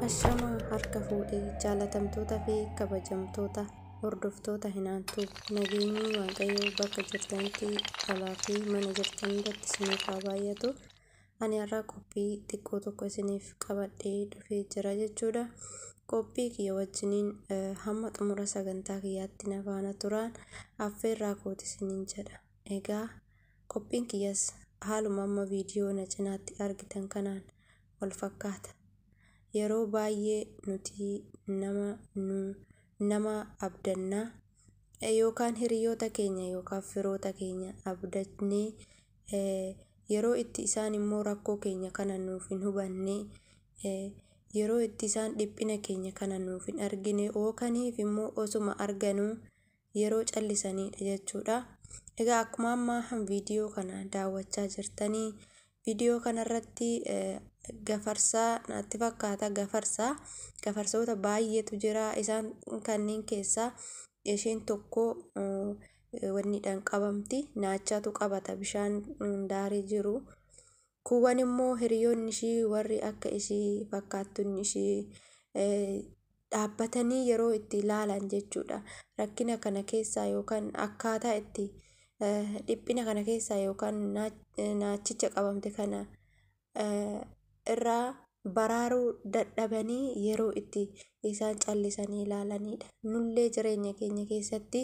Ashamaa harka fuudhee jaalatamtoota fi kabajamtoota hordoftoota hinaantuu nageenyi Waaqayyoo bakka jirtanitti alaa fi mana jirtan irratti isiniif haa baay'atu. Ani har'a qophii xiqqoo tokko isiniif qabadhee dhufee jira jechuudha. Qophii kiyya wajjiniin hamma xumura sagantaa kiyyaatti na faana turaan affeerraa kooti isiniin jedha. Egaa qophiin kiyyas haaluma amma viidiyoo na cinaatti argitan kanaan wal fakkaata. Yeroo baay'ee nuti nama nu nama abdannaa yookaan hiriyoota keenya yookaan firoota keenya abdannee, yeroo itti isaan immoo rakkoo keenya kana nuuf hin hubanne, yeroo itti isaan dhiphina keenya kana nuuf hin argine yookaaniif immoo osuma arganuu yeroo callisanidha jechuudha. Egaa akkuma ammaa viidiyoo kana daawwachaa jirtanii, viidiyoo kanarratti gafarsaa natti fakkaata, gafarsaa gafarsoota baay'eetu jira. Isaan kanneen keessaa isheen tokko wanniidhaan qabamti, naachatu qabata bishaan daarii jiru. Kuuwwan immoo hiriyoonni ishii warri akka ishii fakkaattonni ishii dhaabbatanii yeroo itti ilaalan jechuudha. Rakkina kana keessaa yookaan akkaataa itti dhiphina kana keessaa yookaan naachicha qabamte kana irraa baraaruu dadhabanii yeroo itti isaan callisanii ilaalanidha. Nullee jireenya keenya keessatti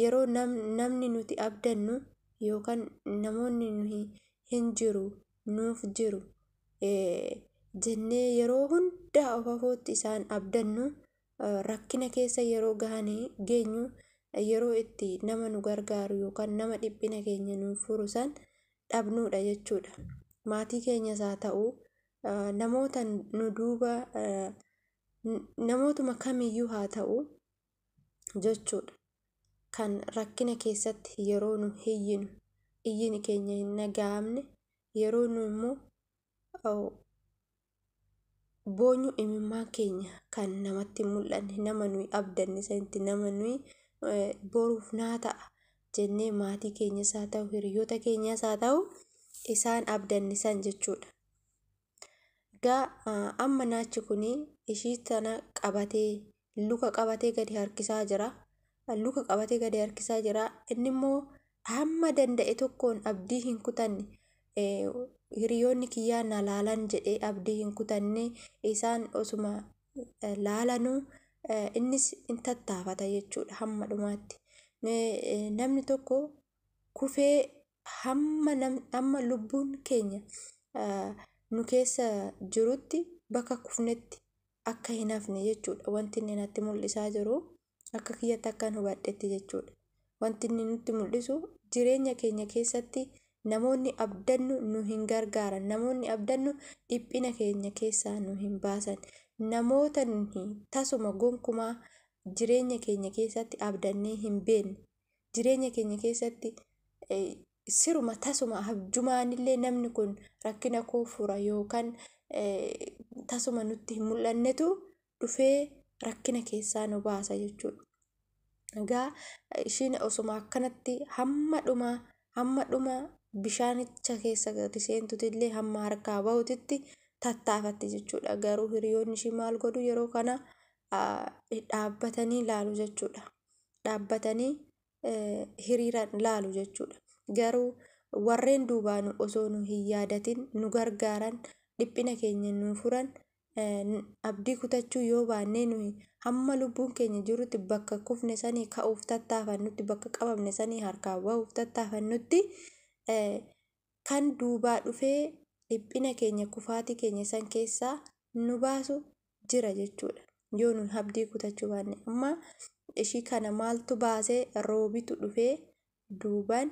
yeroo namni nuti abdannu yookaan namoonni nuyi hin jiru nuuf jiru jennee yeroo hundaa of afootti isaan abdannu, rakkina keessa yeroo gahanii geenyu yeroo itti nama nu gargaaru yookaan nama dhiphina keenya nuuf furu san dhabnuudha jechuudha. Maatii keenyas haa ta'u, namoota nu duuba, namootuma kamiyyuu haa ta'u jechuudha. Kan rakkina keessatti yeroo nu iyyinu iyyini keenya hin dhaga'amne, yeroo nu immoo boonyu imimmaan keenya kan namatti hin mul'anne, nama nuyi abdanne sanitti, nama nuyi boruuf naa ta'a jennee maatii keenyas haa ta'u, hiriyoota keenyas haa ta'u, isaan abdanne san jechuudha. Egaa amma naachi kun ishii tana qabatee, luka qabatee gadi harkisaa jira. Luka qabatee gadi harkisaa jira. Inni immoo hamma danda'e tokkoon abdii hin kutanne, hiriyoonni kiyyaa na laalan jedhee abdii hin kutanne. Isaan osuma laalanuu innis in tattaafata jechuudha hamma dhumaatti. Namni tokko kufee hamma lubbuun keenya nu keessa jirutti bakka kufnetti akka hin hafne jechuudha. Wanti inni natti mul'isaa jiru akka kiyyatti akkan hubadhetti jechuudha. Wanti inni nutti mul'isu, jireenya keenya keessatti namoonni abdannu nu hin gargaaran. Namoonni abdannu dhiphina keenya keessaa nu hin baasan. Namoota nuyi tasuma gonkumaa jireenya keenya keessatti abdannee hin beekne, jireenya keenya keessatti siruma tasuma abjumaanillee namni kun rakkina koo fura yookaan tasuma nutti hin mul'annetu dhufee rakkina keessaa nu baasa jechuudha. Egaa ishiin osuma akkanatti hamma dhuma bishaanicha keessa gadi seentutillee hamma harkaa bahuutitti tattaafatti jechuudha. Garuu hiriyoonni ishii maal godhu? Yeroo kana dhaabbatanii ilaalu jechuudha. Dhaabbatanii hiriiraan laalu jechuudha. Garuu warreen duubaan osoo nu hin yaadatin nu gargaaran, dhiphina keenya nu furan, abdii kutachuu yoo baannee nuyi hamma lubbuun keenya jirutti bakka kufne sanii ka'uuf tattaafannutti, bakka qabamne sanii harkaa bahuuf tattaafannutti, kan duubaa dhufee dhiphina keenya, kufaatii keenya san keessaa nu baasu jira jechuudha. Yoo nu abdii kutachuu baanne. Amma ishii kana maaltu baasee? Roobitu dhufee duubaan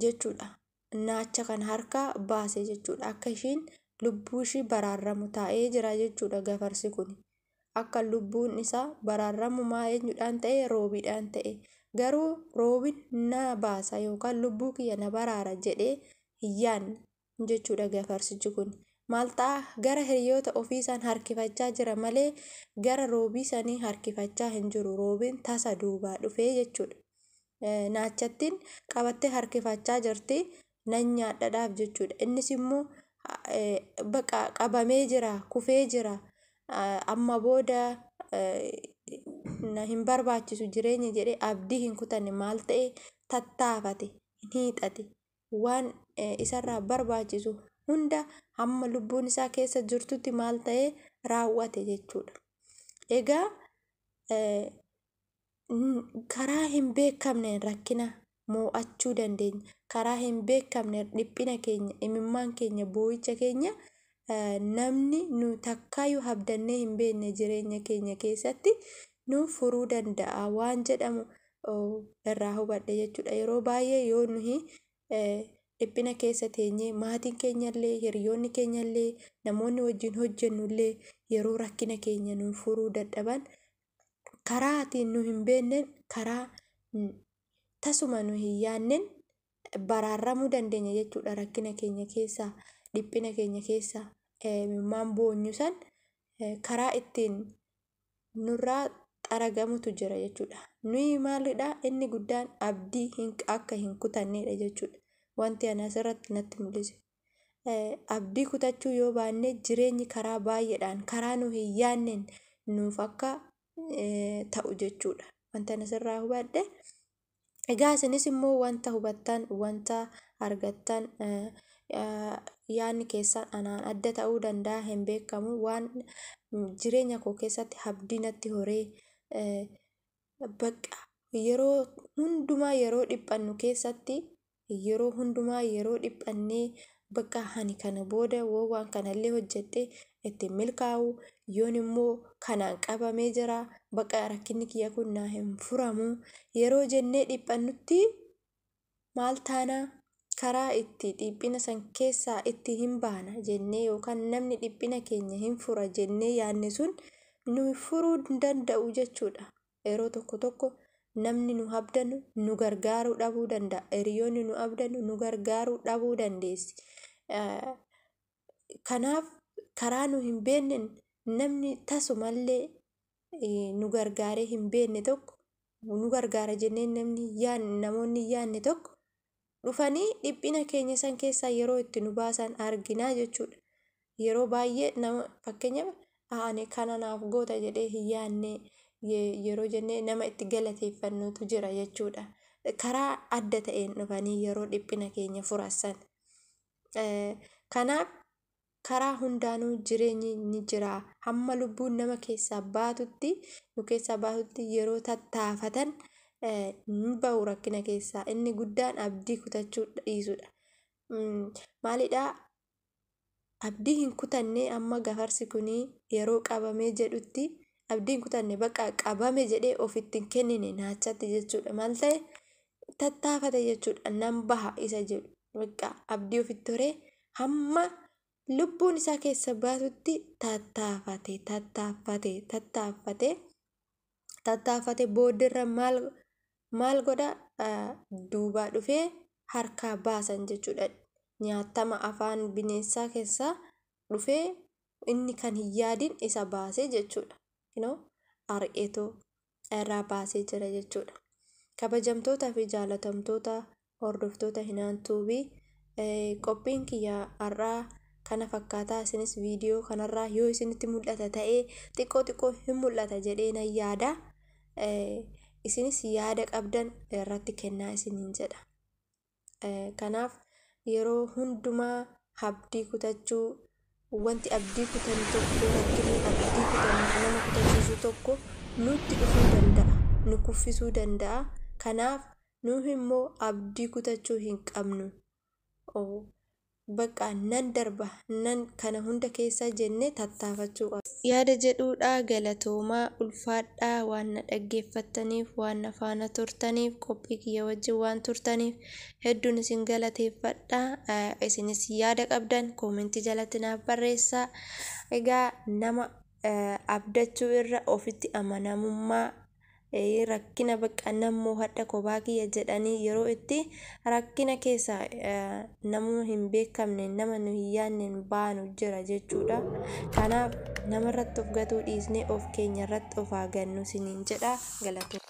jechuudha. Naacha kana harkaa baase jechuudha. Akka ishiin lubbuu ishii baraaramu taa'ee jira jechuudha gafarsi kun. Akka lubbuun isaa baraaramu maa eenyudhaan ta'e? Roobiidhaan ta'e. Garuu roobin na baasa yookaan lubbuu kiyya na baraara jedhee hin yaadne jechuudha gafarsichi kun. Maal ta'a? Gara hiriyoota ofiisaan harkifachaa jira malee gara roobii sanii harkifachaa hin jiru. Roobiin tasa duubaa dhufee jechuudha. Naachattiin qabattee harkifachaa jirti nan nyaadhadhaaf jechuudha. Innis immoo Baqa qabamee jira, kufee jira, amma booda na hin barbaachisu jireenya jedhee abdii hin kutanne. Maal ta'e? Tattaafate, hin hiixate, waan isarraa barbaachisu hunda hamma lubbuun isaa keessa jirtutti maal ta'e? Raawwate jechuudha. Egaa karaa hin beekamneen rakkina moo'achuu dandeenya. Karaa hin beekamne dhiphina keenya, imimmaan keenya, boo'icha keenya namni nu takkaayyuu abdannee hin beekne jireenya keenya keessatti nu furuu danda'a waan jedhamu irraa hubadhe jechuudha. Yeroo baay'ee yoo nuyi dhiphina keessa teenyee, maatiin keenyallee, hiriyoonni keenyallee, namoonni wajjin hojjennullee yeroo rakkina keenya nu furuu dadhaban, karaa ittiin nu hin beekneen, karaa tasuma nu hin yaadneen baraarramuu dandeenya jechuudha. Rakkina keenya keessaa, dhiphina keenya keessaa, imimmaan boonyu san karaa ittiin nurraa xaragamutu jira jechuudha. Nuyi maalidha? Inni guddaan abdii akka hin kutannedha jechuudha. Wanti ani asirratti natti mul'ise. Abdii kutachuu yoo baanne, jireenyi karaa baay'eedhaan, karaa nu hin yaadneen nuuf akka ta'u jechuudha. Wanta ani asirraa hubadhe. Egaa isinis immoo wanta hubattan, wanta argattan, yaadni keessan anaan adda ta'uu danda'a, hin beekamu. Waan jireenya koo keessatti abdii natti horee, bakka yeroo hundumaa yeroo dhiphannu keessatti, yeroo hundumaa yeroo dhiphannee, bakka ani kana booda waan kanallee hojjedhe ittiin milkaa'u, yoon immoo kanaan qabamee jira, bakka rakkinni kiyya kun naa hin furamu yeroo jennee dhiphannutti, maal taanaa? Karaa itti dhiphina san keessaa itti hin baana jennee yookaan namni dhiphina keenya hin fura jennee yaadne sun nu furuu hin danda'u jechuudha. Yeroo tokko tokko namni nu abdannu nu gargaaruu dhabuu danda'a. Hiriyoonni nu abdannu nu gargaaruu dhabuu dandeessi. Kanaaf karaa nu hin beekneen namni tasumallee nu gargaaree hin beekne tokko, nu gargaara jennee namni namoonni yaadne tokko dhufanii dhiphina keenya san keessaa yeroo itti nu baasan arginaa jechuudha. Yeroo baay'ee nama, fakkeenyaaf, ani kana naaf goota jedhee hin yaadne yeroo jennee nama itti galateeffannutu jira jechuudha. Karaa adda ta'een dhufanii yeroo dhiphina keenya furasan. Kanaaf karaa hundaanuu jireenyi ni jira. Hamma lubbuun nama keessaa baatutti, nu keessaa baatutti yeroo tattaafatan ni bahu rakkina keessaa. Inni guddaan abdii kutachuu dhiisudha. Maalidhaa? Abdii hin kutanne. Amma gafarsi kunii yeroo qabamee jedhutti abdii hin kutanne, bakka qabame jedhee ofitti hin kennine naachatti jechuudha. Maal ta'e? Tattaafate jechuudha. Nan baha isa jedhu bakka abdii ofitti horee hamma lubbuun isaa keessa baatutti tattaafate, tattaafate, tattaafate, tattaafate. Booddeerra maal maal godha? Duubaa dhufee harkaa baasan jechuudha. Nyaatama afaan bineensaa keessaa dhufee inni kan hin yaadin isa baasee jechuudha. Ari'eetoo irraa baasee jira jechuudha. Kabajamtootaa fi jaalatamtoota hordoftoota Hinaantuubii, qophiin kiyya har'aa kana fakkaataa. Isinis viidiyoo kanarraa yoo isinitti mul'ata ta'ee, xiqqoo xiqqoo hin mul'ata jedhee nan yaada. Isinis yaada qabdan irratti kennaa isiniin jedha. Kanaaf yeroo hundumaa abdii kutachuu, wanti abdii kutannu tokko, rakkinni abdii kutannu nama kutachiisu tokko nutti dhufuu danda'a, nu kuffisuu danda'a. Kanaaf nu immoo abdii kutachuu hin qabnu. Bakka nan darba, nan kana hunda keessa jennee tattaafachuu qabna. Yaada jedhuudha. Galatoomaa, ulfaadhaa. Waan na dhaggeeffattaniif, waan na faana turtaniif, qophii kiyya wajjin waan turtaniif hedduun isin galateeffadha. Isinis yaada qabdan koomentii jalatti naaf barreessaa. Egaa nama abdachuu irra ofitti amanamummaa, rakkina bakka nan moo'adha kophaa kiyya jedhanii yeroo itti rakkina keessa nama hin beekamne, nama nu hin yaadneen baanu jira jechuudha. Kanaaf namarratti of gatuu dhiisnee of keenya irratti of haa gannu isiniin jedha. Galatooma.